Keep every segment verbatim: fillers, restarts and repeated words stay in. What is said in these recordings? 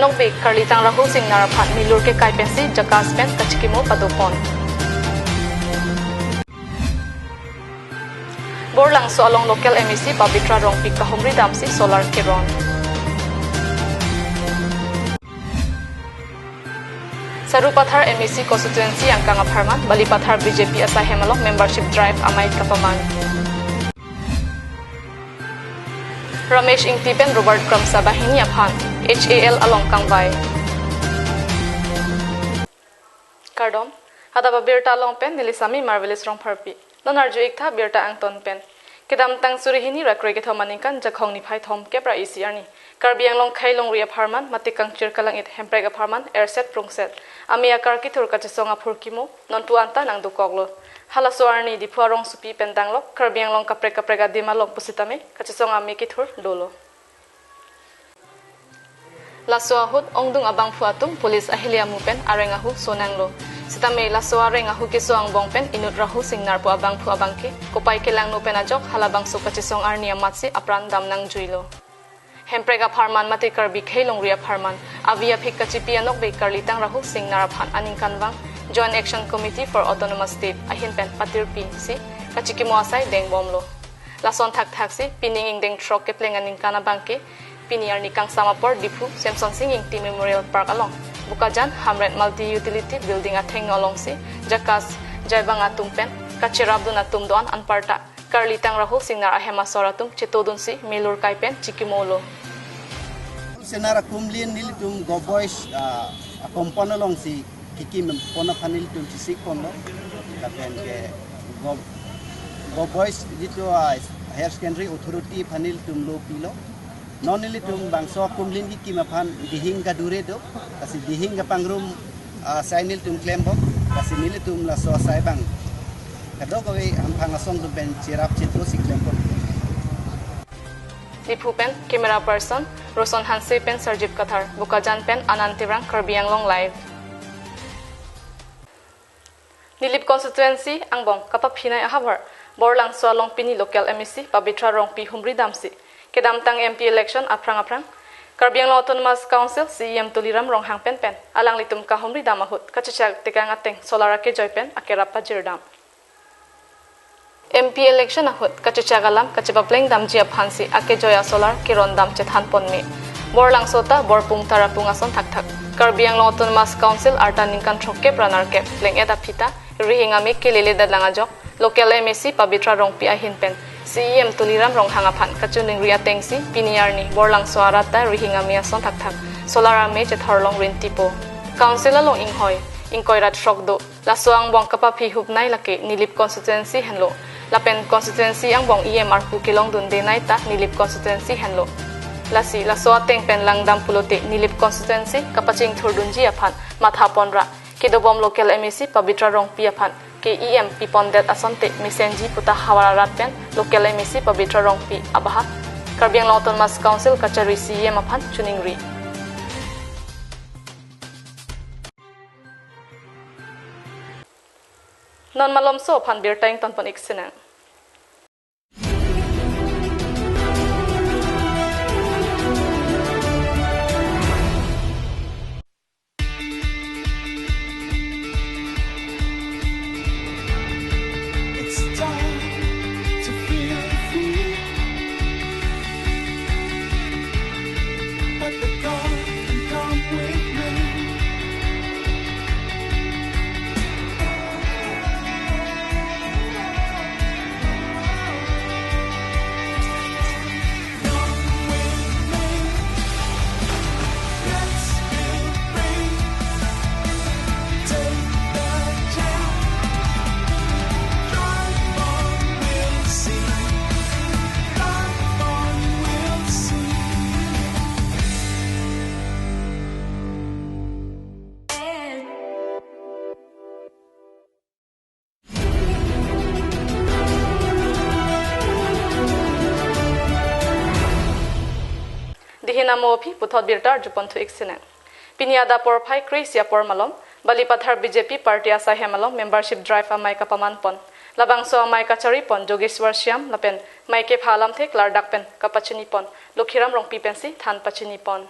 Nokbe Karlitang Rahul Singnar aphan milur kekai pensi JACAS pen kachikimo padopon. Borlangso along local MAC Pabitra Rongpi kahumri damsi solar keron. Sarupathar MAC constituency angkang apharman, Balipathar BJP asaihem along membership drive amei kapaman. Ramesh Ingti pen Robert Kramsa banghini aphan HAL along kangvai. Kardom, hadak abirta along pen neli Sami Marvelous Rongpharpi. Non arju-ik tha birta angton pen. Kedamtang suri hini ra kre kethom aningkan Jakhong niphai thomkep ra isi arni, Karbi Anglong khei longri apharman mate kangchir kalang-it hemprek apharman erset prungset amei akarkithur kachesong aphurkimo nonpu anta nangdokoklo. Halaso arni Diphu arongsopi pen danglok Karbi Anglong kaprek kaprek adim along pusitame kachesong amei kithur dolo. Laso ahut ongdung abangphu atum police ahili amu pen areng ahu sonanglo. Sitame laso areng ahu keso angbong pen inut Rahul Singnar pu abangphu abangke kopai kelangno pen ajok halabangso kachesong arni amatsi apran dam nangjuilo. Hemprek apharman mate Karbi khei longri apharman avi aphik kachipi anokbe Karlitang Rahul Singnar aphan aningkanvang Joint Action Committee for Autonomous State ahin pen patirpi si kachikimo asai dengbomlo. Lason thakthaksi pining ingdeng throk kepleng aningkan abangke pini arni kangsam apor Diphu Semsonsing Ingti Memorial Park along Bokajan Hamren Multi Utility Building athengno alongsi JACAS jaibang atum pen kacherapdun atum do-an anparta Karlitang Rahul Singnar ahem asor atum chetodunsi milur kai pen chikimolo. Singnar akumlin nelitum Go Boys, ah, akompon alongsi kikimem pon aphan nelitum chisik ponlo. Lapen ke Go, Go Boys jitu, ah, Higher Secondary Authority aphan nelitum lo pilo. Non nelitum bangso akumlin kikim aphan dihing kadure do, lasi dihing kapangrum, ah, asai nelitum klembom, lasi nelitum laso asai abang kadokave hamphang asong atum pen cherap cheto si klembom. Diphu pen camera person Roson Hanse pen Sarjip Kathar, Bokajan pen Anand Terang, Karbi Anglong Live. Nilip constituency angbong kapaphinei ahavar Borlangso along pini local MAC Pabitra Rongpi humri damsi kedamtang MP election aphrang aphrang Karbi Anglong Autonomous Council CEM Tuliram Ronghang penpen alanglitum kahumri dam ahut kachechak tekang ateng solar akejoi pen akerap pajirdam. MP election ahut kachechak alam kachepapleng damji aphansi akejoi asolar kerondam chethan ponme. Borlangso ta Borpung Tarapung ason thakthak Karbi Anglong Autonomous Council arta ningkan throkkep ra nerkep pleng-et aphi ta rihing amei kelele detlang ajok local MAC Pabitra Rongpi ahin pen CEM Tuliram Ronghang aphan kachiningri atengsi pini arni Borlangso arat ta rihing amei ason thakthak solar amei chethorlong rintipo. Council along inghoi ingkoi ra throk do. Laso angbong kapaphi hupnei lake Nilip constituency henlo. Lapen constituency angbong EM arpu kelongdundenei ta Nilip constituency henlo. Lasi laso ateng pen langdam pulote Nilip constituency kapachingthurdunji aphan matha ponra kedobom local MAC Pabitra Rongpi aphan ke EM pipondet asonte mesenji puta havar arat pen local MAC Pabitra Rongpi abaha Karbi Anglong Autonomous Council kachari CEM aphan chiningri. Non malomso aphan birta ingtonpon-ik sinang. It's time to feel free. Let the go and come with me. Dihin amo aphi puthot birta arjupon thu-ik sinang. Pini adap porphai kre-isi apor malom, Balipathar BJP party asaihem along membership drive amei kapamanpon. Labangso amei kacharipon Jogeshwar Shyam lapen mei kepha alamthe klardak pen kapachinipon Lokhiram Rongpi pensi than pachinipon.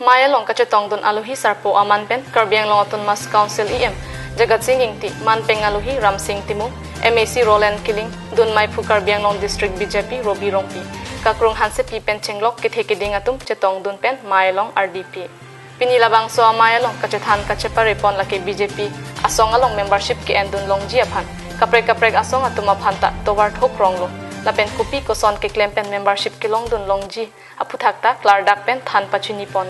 Mei along kachetongdun alohi sarpo aman pen Karbi Anglong Autonomous Council E M Jagat Sing Engti, manpeng alohi Ramsing Timung, M A C Roland Killing, dunmai phu Karbi Anglong District B J P Robi Rongpi, Kakrung Hansepi pen chenglok kethe keding atum chetongdun pen mei along ardi pi. Pini labangso amei along kachethan kachepare pon lake B J P asong along membership ke-endun longji aphan, kaprek kaprek asong atum aphan ta tovar thok ronglo, lapen kopi koson keklem pen membership kelongdun longji aphuthak ta klardak pen than pachini pon.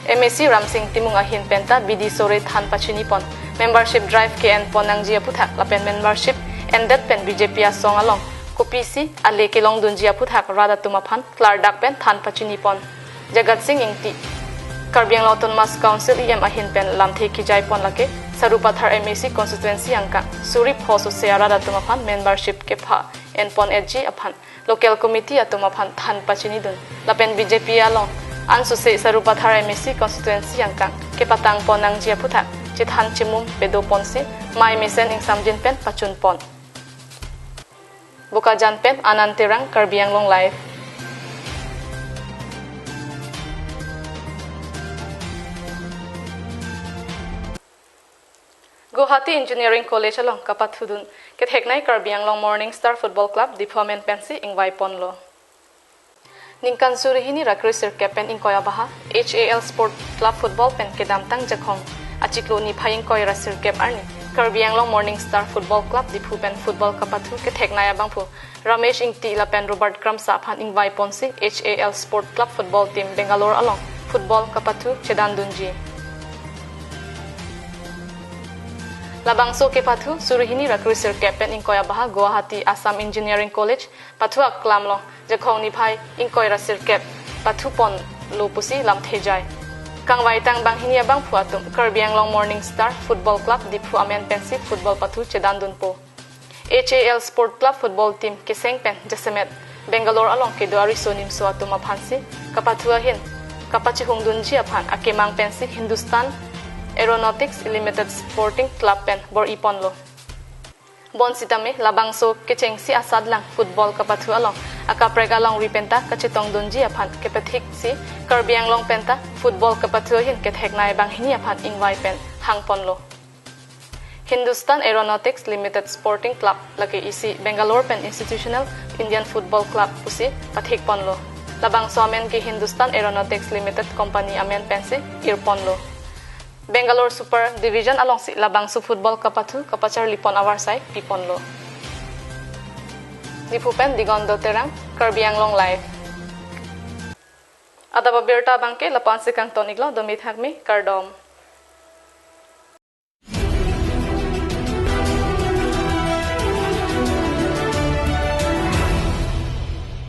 M A C Ramsing Timung ahin pen ta bidi sore than pachini pon, membership drive ke-en pon nangji aphuthak lapen membership endet pen B J P asong along kopisi ale kelongdunji aphuthak rat atum aphan klardak pen than pachini pon. Jagat Sing Engti, Karbi Anglong Autonomous Council E M ahin pen lamthe kejai pon lake Sarupathar M A C constituency angkang suri pho sose arat atum aphan membership kepha en pon etji aphan local committee atum aphan than pachinidun, lapen B J P along ansose Sarupathar M A C constituency angkang kepatang pon nangji aphuthak chethan chemum pedo ponsi mei mesen ingsamjin pen pachun pon. Bokajan pen Anand Terang, Karbi Anglong Live. Guwahati Engineering College along kapathudun ketheknei Karbi Anglong Morning Star Football Club Diphu amen pensi ingvai ponlo. Ningkan suri hini ra kre sirkep pen ingkoi abaha H A L Sport Club Football pen kedamtang Jakhong achiklo niphai ingkoi ra sirkep arni Karbi Anglong Morning Star Football Club Diphu pen football kapathu ketheknei abangphu Ramesh Ingti lapen Robert Kramsa aphan ingvai ponsi H A L Sport Club Football Team Bangalore along football kapathu chedandunji. Labangso kepathu suri hini ra kre sirkep pen ingkoi abaha Guwahati Assam Engineering College pathu aklam along Jakhong niphai ingkoi ra sirkep pathu ponlo pusi lamthe jai. Kangvaitang banghini abangphu atum Karbi Anglong Morning Star Football Club Diphu amen pensi football pathu chedandunpo. H A L Sport Club Football Team keseng pen jasemet Bangalore along kedo ariso nimso atum aphansi kapathu ahin kapachihungdunji aphan akemang pensi Hindustan Aeronautics Limited Sporting Club pen bor-i ponlo. Bonsitame labangso kechengsi asadlang football kapathu along akaprek alongri penta kachetongdunji aphan kepathiksi Karbi Anglong penta football kapathu ahin ketheknei banghini aphan ingvai pen hang ponlo. Hindustan Aeronautics Limited Sporting Club lake isi Bangalore pen Institutional Indian Football Club pusi pathik ponlo. Labangso amen ke Hindustan Aeronautics Limited Company amen pensi ir ponlo. Bangalore Super Division alongsi labangso football kapathu kapacharli pon avarsai pi ponlo. Diphu pen Digondo Terang, Karbi Anglong Live. Adap abirta abangke lapu-an si kangton iklo, dome thakme, kardom.